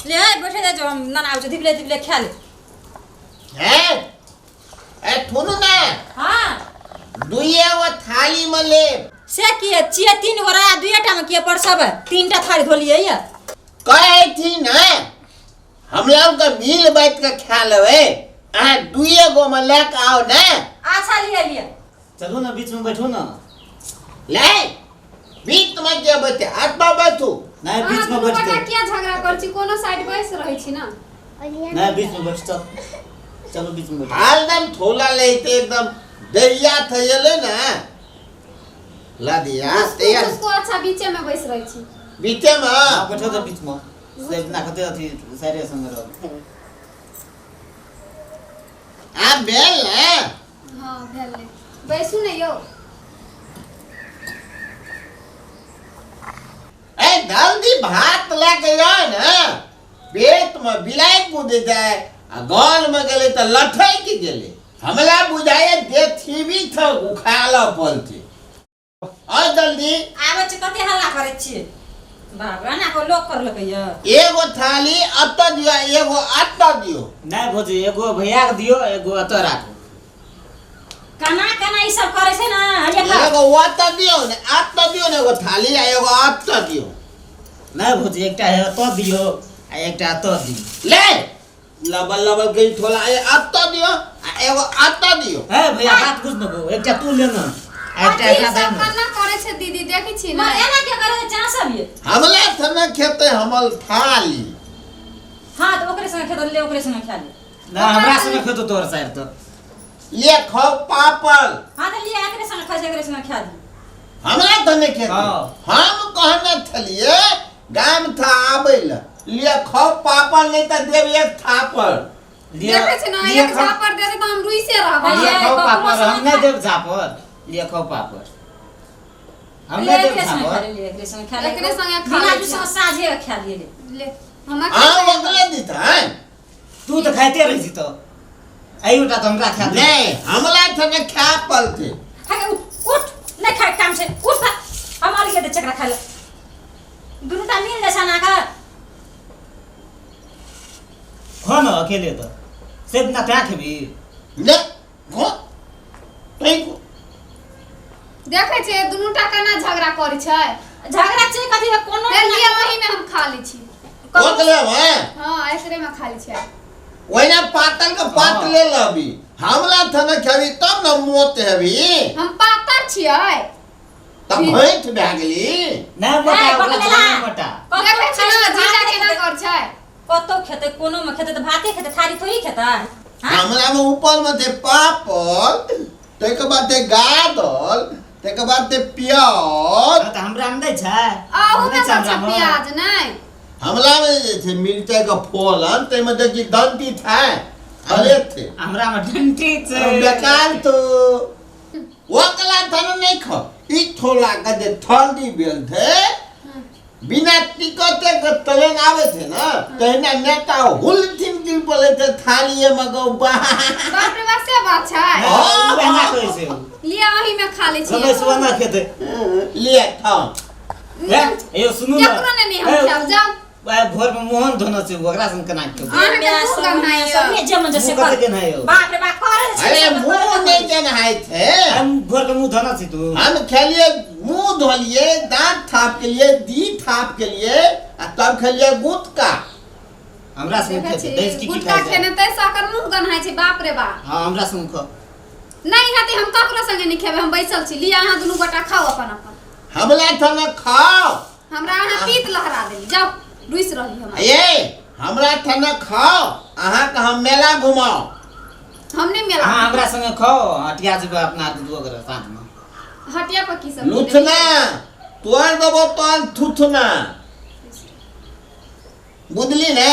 ले बैठे दे जो हम ना आबै छै, धिपले धिपले खा ले। हैं ए थुनु ना। हाँ। दुइये गो थाली में लेब। से किए चिए तीन गोरा दुइये टा में किए परसबै? तीन टा थाली धोलियै या। कहै थी ना हम लोग के मिल बैठ के खा लेबै, अहाँ दुइये गो में लए के आओ ने। अच्छा लिए लिए। चलू ना बीच में बैठू ना। ले बीच में के बैठे हाथ पर बैठू। नहीं बीच में अहाँ दुनू गोटा बैठते। किया झगड़ा करै छी? कोनो साइड बैस रहै छी ना। नहीं बीच में बैठ, चल चलो बीच में बैठ। हाल एकदम थोला लेते एकदम दैया थैले ना ला दिया तैयार। उसको अच्छा बीचे में बैस रहै छी। बीचे में? हाँ, बैठो तो बीच में से ना कते अथी साइडे संग रह। आ भेल ने? हाँ भेल ने, बैसू ने यौ। ए जल्दी भात लए के जाओ ने, पेट में बिलाई कूदे जाए आ गल में गेलै तऽ लठैक गेलै। हमरा बुझाइए जे थीबी था उखाड़ऽ पड़तै। आ जल्दी। आबै छी, कते हल्ला करै छियै बाप रे, एना कऽ लोक करलकै यऽ। एगो थाली एतऽ दियौ एगो एतऽ दियौ। नहीं भौजी, एगो भैया के दियो एगो एतऽ राखू। केना केना ई सब करै छै ने, हलिया खा। एगो ओतऽ दियौ ने एतऽ दियौ ने, एगो थाली आ एगो एतऽ दियौ। नहीं भौजी, एकटा एतऽ दियो आ एकटा एतऽ दियो। ले लबल लबल गई थोला ए एतऽ दियौ आ एगो एतऽ दियौ। हे भैया बात बुझ न गो, एकटा तू ले ना आ एकटा अथी एकरा दे सब ना। केना करै छै दीदी देखै छी मगर ने। एना के करै छै चाह सब ये? हमला थने खेतै हमल थाली। हाँ तऽ ओकरे संगे खेतौ, ले ओकरे संगे खा ले। ना हमरा संगे खेतो तोहर साइड तो। ले खाओ पापड़। हाँ तऽ लिए एकरे संगे खाइ छै, एकरे संगे खा दी। हमरा थने खेतै। हाँ। हम कहने छलिए गाम था आबै ल, ले खाओ पापड़ नहीं तऽ देब एक थापड़। लिए देखै छी ने लिए एक खाओ, झापड़ देतै तऽ हम रुइसे रहबै। लिए लिए खाओ ककरो पापड़, हम संगे नहीं खा- देब झापड़, लिए खाओ पापड़, हम ले नहीं देब एकरे संगे खा झापड़। ले, ले एकरे संगे खा ले। एकरे संगे खा बिना लै जूस छी। संगे साँझे खा लिए ले। ले हमरा अहाँ ओकरे दितै। तू तऽ खाइते रहै छी तऽ एहिटा तऽ हमरा खा दे। नहीं हमला थने खा पड़तै। हे उठ उठ, नहीं खाए काम से उठ त, हम अलगे दे चकरा खाए ले। दुनू टा मिल जाइ छै ना का। खो न अकेले तऽ से ना तैं खेबी। ले खो तैं खो। देखै छियै दुनू टा केना झगड़ा करै छै। झगड़ा छै कथी के? कोनो हे लिअ ओही में हम खा लै छी। ओकरे में? हाँ एकरे में खा लै छियै। ओहिना पातल के पात हाँ। ले लबी, हमला थने खेबी तब न मोत हेबी। हम पातर छियै। तब भैंस भए गेली। नहीं मोटा, ए, ओकरा बकलेला। जाने मोटा। कतौ देखै छी खाइ ने छै, जीजा भाते केना खेतै। करै छै। कतौ खेतै, कोनो में खेतै तऽ भाते खेतै, थारी थोड़ी खेतै। हाँ? हमरा में ऊपर में थे पापड़, ताहिके बाद थे गादल, ताहिके बाद थे प्याज। हाँ, तऽ हमरा मे नहि छै। अहू नहि में छै तऽ छै हमरा मे। प्याज नहि। हमला में जे छै मिरचाई के फोलन, ताहिमे देखी डंटी छै, अरे थे। हमरा मे डंटी छै। बेकार तो ओकला धन नहीं खा। ई थोला के जे ठंडी भेल थे, बिना टिकटे के ट्रेन आवे थे ना, तहिना नेता हुलथिन गिर पड़े थे थालिए में गौ बा। बाप रे बाप, से बात छै। हाँ, उ एना कहै छै उ। लिअ ओही में खा लै छियै। रमेश ओना खेतै। लिए खाओ। हे, यौ सुनू ना। केकरो नहि हम हे, खायब, जाउ। आइ भोर में मोहन धोना छै, ओकरा संग केना खेबै? अहाँके मुँह गन्हाइए। सब जे मन से मुँह कते गन्हाइए? बाप रे बाप करे छै। अरे सब मुंह करे नहीं गन्हाइ छै। हम भोर के मुँह धोना छै तू। हम खेलिए, मुंह धोलिए, दांत थाप के लिए, दी थाप के लिए, आ तब खेलिए गुटका। हमरा संग देखै खेतै, छी दैस की की गुटका खाइ छै। खेने तै से ओकर मुँह गन्हाइ छै, बाप रे बाप। हाँ हमरा संग खो। नहीं हेतै, हम ककरो संगे नहीं खेबै, हम बैसल छी। लिअ अहाँ दुनू गोटा खाउ अपन अपन। हमला थने खाओ। हमरा अहाँ पीत लहरा देली, जाउ रुसि रहली हम। ये हमरा थने खाओ, अहाँ के हम मेला घुमाओ। हम नहीं मेला। हाँ हमरा संगे खाओ, हटिया जेबै अपना दुनू गोरा साथ में। हटिया पर की सब लुथना तोड़ देबो तोन थुथना, बुझली ने?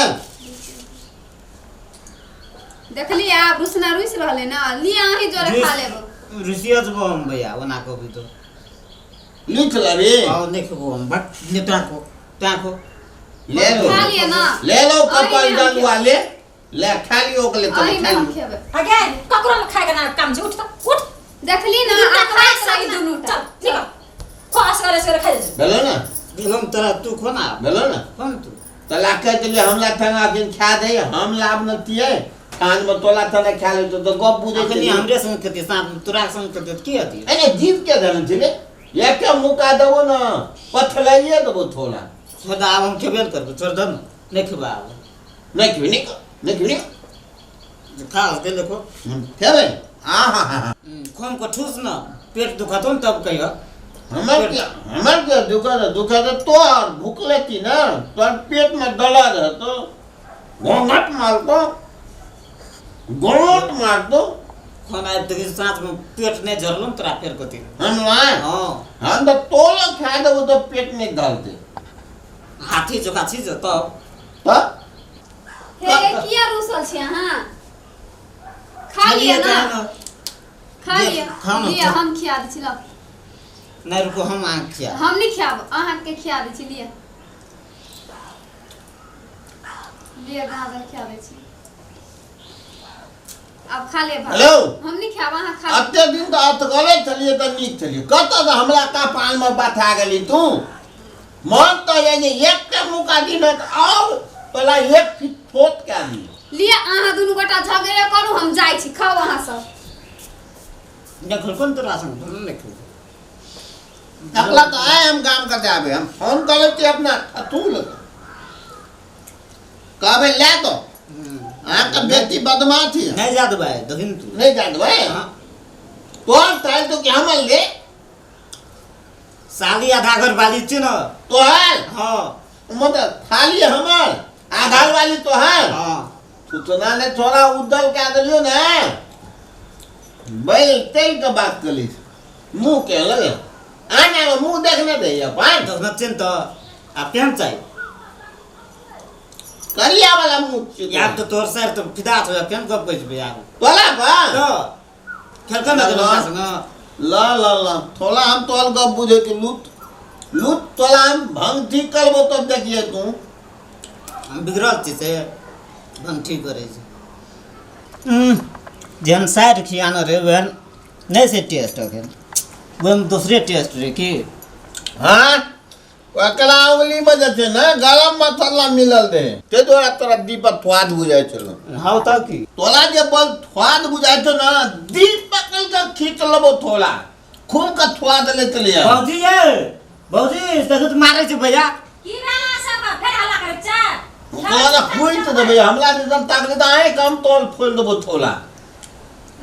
देखली आब रुसना रुसि रहलै ना, लिअ अहीं जोरे खा लेबो। रुसिया जेबो हम भैया, ओना कहबी तो। लुथ लेबी? हाँ नहीं खेबो हम, बट ले तोरा खो, तोरा खो। ले लो। खा लिअ ना। ले लो कपाल अहीं में हम डलुआ ले। ले खा लियो ओकरे तो अहीं में खा हम लियो। खेबै। अगे ककरो में खाए के ना काम छै, उठ त उठ। देखली ना, दुनू टा आ खाइत खाइ रही दुनू टा। चल निकल, खो असगरे असगरे खाइ जाइ छै। भेलो ना? हम तोरा तू खो ना। भेलो ना? खो ना तू। तला कह देलियै हमरा थना अखन खा दे हम लाभ न तियै साँझमे तोला थना खा लेतो तऽ गप बुझै अखनी छलियै। हमरे संग खेतै साँझ तोरा संग खेतै तऽ की हेतै अरे जीव के धन छलै एके मुका देबो न पथलाइए देबो थोड़ा छोड़ दे, आब हम खेबे ने करबै छोड़ दे ने नहि खेबै आब नहि खेबी नहि नहि खेबी जे खा होतै देखो खेबै आ हा हा हा खोम के ठूस न पेट दुखतो ने तब कहियो हमर के हमर के दुखत दुखत तोहर भूख लेती न तोहर पेट में दर्द रहतो घोंघट मारतो गोट मारतो खोम आबि देखी साँझमे पेट नहि झरलो ने तोरा फेर कथी हम ना हँ हम तऽ तोलो खा देबो तऽ पेट नहि दलते हाथी जोका छी जो तब तऽ हे किया रूसल छी अहाँ खा लिअ खेलियै ना तहन ने। खा जे, लिअ खाउ ने, लिअ खाउ। हम खिया दै छी लऽ नहि रुको हम अहाँके खिया हम नहि खियाब अहाँके खिया दै छी लिअ लिअ गाजर खिया दै छी आब खा ले भात हेलो हम नहि खायब अहाँ खा लिअ। एते दिन तऽ अथगरे छलियै तऽ नीक छलियै कतऽ तऽ हमरा कपालमे बथा गेली तू मन तऽ यऽ जे एकटा मुका दिन तऽ आओर तोला एक फीट छोट कए दी लिअ अहाँ दुनू गोटा झगड़े करू हम जाइ छी खाउ अहाँ सब नहि खेलको ने तोरा संग दुनू नहि खेलको अगला तऽ आय हम गाम कते आबे हम फोन करै छी अपना अतुल कहबै लए दो अहाँके बेटी बदमाश यऽ नहि जा देबै देखी ने तू नहि जा देबै हाँ। तोहर थाल तो कि हमर ले साली आधा घर वाली छी ने तोहर हाँ मतलब थाली हमर आधार वाली तोहर हाँ सूचना ने थोड़ा उदल कए देलियो ने बैल तेल के बात कली मुँह के लगे आना मुँह देखने दे अपन देखने छियै ने तऽ आब केहन चाही करिया वाला मुँह छियै आब तऽ तोहर सर तऽ फिदा छौ केहन गप कहै छै आब तोला पर तऽ खेलको ने गेलो हमरा संग ल ल ल थोड़ा हम तोहर गप बुझे के लूट लूट तोला हम भंग ठीक करबो तब देखिए तू हम बिगड़ल छी से हम ठीक करै छी जेहन साइड खियानो रहै ओहन नहि छै टेस्ट अखन ओहिमे दोसरे टेस्ट रहै की हाँ ओकरा उंगली में जे छै ने गरम मसाला मिलल रहे ताहि दुआरे तोरा दीपक स्वाद बुझाइ छलो हँ तऽ की तोरा जे बल स्वाद बुझाइ छौ ने दीप पकड़ के खींच लेबो थोड़ा खूब के स्वाद लेत लिया भौजी ये भौजी देखू तऽ मारै छै भैया की भेल अहाँ सबके फेर हल्ला करै छै ओकरा खोलि देबै हमरा दिसन ताकले तऽ अहें कम तोल फोड़ि देबो थोड़ा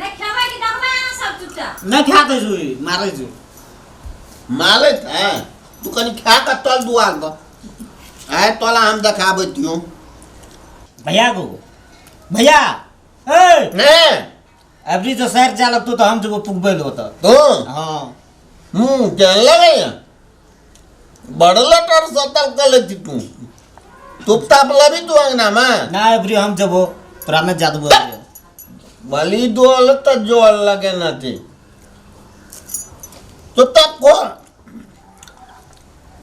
नहि खेबै कि देखबै अहाँ सब चुपचाप नहि खा दै छौ ई, मारै छौ मालैत है तू कनि खा कऽ तल दुआर दऽ आय तोला हम देखाबै दियौ भैया गो भैया ए ने अबरी जो शहर जा लगतो तो हम जब पुगबै लो तो तू हाँ हूँ केहन लगैया बड़ लटर सतल कर लै छी तू तुप ताप लबी तू अंगनामे ना अबरी हम जबो तोरा में जा देबो अबरी। बलि दोल तऽ जोल लगेना थी तो तब कोन